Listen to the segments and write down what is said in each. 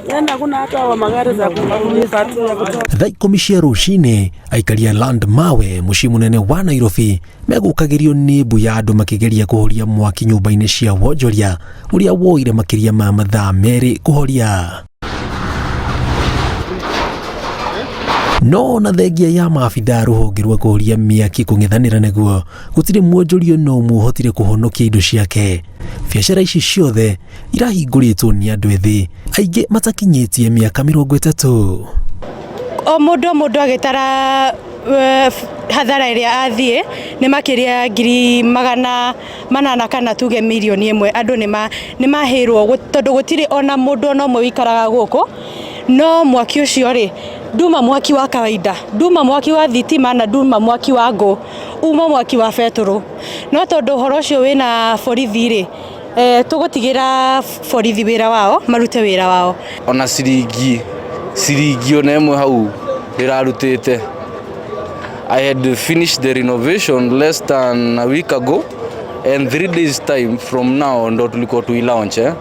Yaani hakuna hata wa magari za kulipa tu ya kutoa. Thaa 10 cia rũcinĩ, aikari a Landmawe, mũciĩ mũnene wa Nairobi, megũkagĩrio nĩ mbu ya andũ makĩgeria kũhoria mwaki nyũmba-inĩ cia wonjoria ũrĩa woire makĩria ma mathaa 2 kũhoria. No ona thengia ya maabithaa rũhonge rwa kũhoria mĩaki kũng'ethanĩra naguo, gũtirĩ mwonjoria ona ũmwe ũhotire kũhonokia indo ciake. Biacara ici ciothe irahingũrĩtwo nĩ andũ ethĩ, aingĩ matakinyĩtie mĩaka 30. O mũndũ o mũndũ agĩtara hathara ĩrĩa athiĩ nĩ makĩria ya 800,000 kana tuge 1 million. Andũ nĩ mahĩrwo tondũ gũtirĩ ona mũndũ ona ũmwe ũikaraga gũkũ, no mwaki ũcio rĩ, nduma mwaki wa kawaida, nduma mwaki wa thitima na nduma mwaki wa ngũ, uma mwaki wa betũrũ. No tondũ ũhoro ũcio wĩna borithi rĩ, tũgũtigĩra borithi wĩra wao, marute wĩra wao. Ona ciringi ona ĩmwe hau ndĩrarutĩte. I had finished the renovation less than a week ago, and 3 days time from now ndo tulikuwa tuilaunch, eh?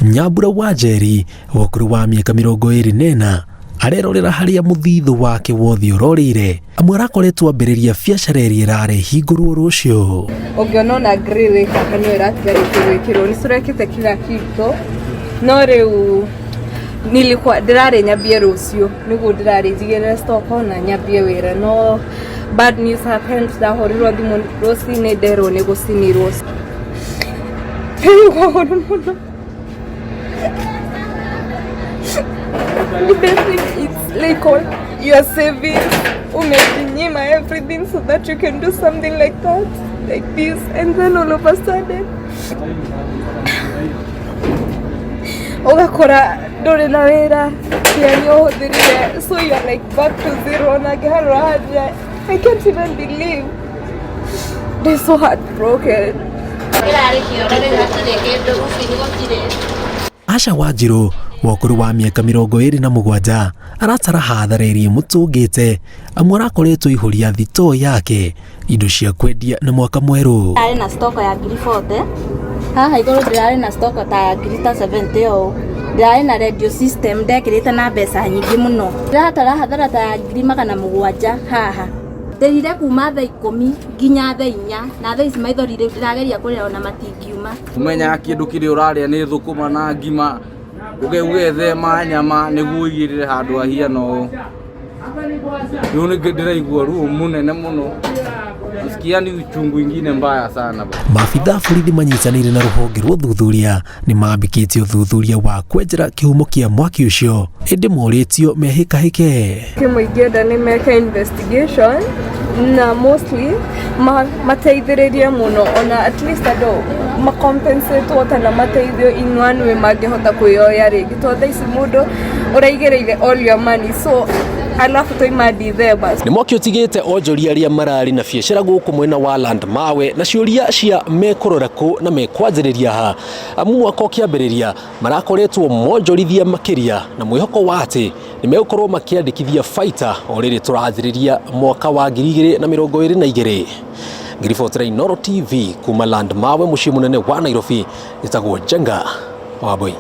Nyambura wa Njeri wa ũkũrũ wa mĩaka 24 arerorera harĩa mũthithũ wake wothe ũrorĩire, amwe arakoretwo ambĩrĩria biacara ĩrĩa ĩrarĩ hingũrwo rũciũ. Ũngĩona ona grill ĩ haha nĩyo ĩratigarĩte gwĩkĩrwo, nĩ tũrekĩte kila kitu, no rĩu nilikuwa ndĩrarĩ nyambie rũciũ nĩguo ndĩrarĩ njigĩrĩre stock na nyambie wĩra, no bad news happened. Ndahũrirwo thimũ rũcinĩ nderwo nĩ gũcinirwo. Ndĩraigua ũru mũno. The best thing, it's like all your savings, umejinyima everything so that you can do something like that, like this, and then all of a sudden ũgakora ndũrĩ na wĩra, kĩrĩa nĩ ũhũthĩrire, so you are like back to zero. Na ngĩharũra hanja, I can't even believe they're so heartbroken. Kĩrarĩ kĩoro rĩu hatirĩ kĩndũ gũbiri gũtirĩ. Asha Wanjirũ wa ũkũrũ wa mĩaka 27 aratara hathara ĩrĩa ĩmũtũngĩte, amu arakoretwo ihũria thitoo yake indo cia kwendia na mwaka mwerũ. Ndĩrarĩ na stock ya 40,000 haha igũrũ, ndĩrarĩ na stock ta ya ngiri ta 70 ũũ. Ndĩrarĩ na radio system ndekĩrĩte na mbeca nyingĩ mũno. Ndĩratara hathara ta ya 700,000 haha. Ndĩrire kuma thaa 10 nginya thaa 4, na thaa ici maithori rĩu ndĩrageria kũrĩra ona matingiuma. Ũmenyaga kĩndũ kĩrĩa ũrarĩa nĩ thũkũma na ngima, ũgethema nyama nĩguo ũigĩrĩre handũ hahiana ũũ. Rĩu nĩ ndĩraigua ruo mũnene mũno, nasikia ni uchungu ingine mbaya sana. Maabithaa borithi manyitanĩire na rũhonge rwa ũthuthuria nĩ mambĩkĩtie ũthuthuria wa kwenjera kĩhumo kĩa mwaki ũcio, ĩndĩ morĩtio mehĩkahĩke. Kĩmwe ingĩenda nĩ meke investigation na mostly mateithĩrĩrie mũno, ona at least andũ macompensatwo kana mateithio in one way mangĩhota kwĩyoya rĩngĩ, tondũ thaa ici mũndũ ũraigĩrĩire all your money, so alafu twaima December. Nĩ mwaki ũtigĩte onjoria arĩa mararĩ na biacara gũkũ mwena wa Landmawe na ciũria cia mekũrora kũ na mekwanjĩrĩria ha, amu mwaka ũkĩambĩrĩria marakoretwo monjorithia makĩria na mwĩhoko wa atĩ nĩ megũkorwo makĩandĩkithia baita o rĩrĩ tũranjĩrĩria mwaka wa 2022. Ngiribotera Inooro TV kuma Landmawe, mũciĩ mũnene wa Nairobi, ĩtagwo Njenga Wambui.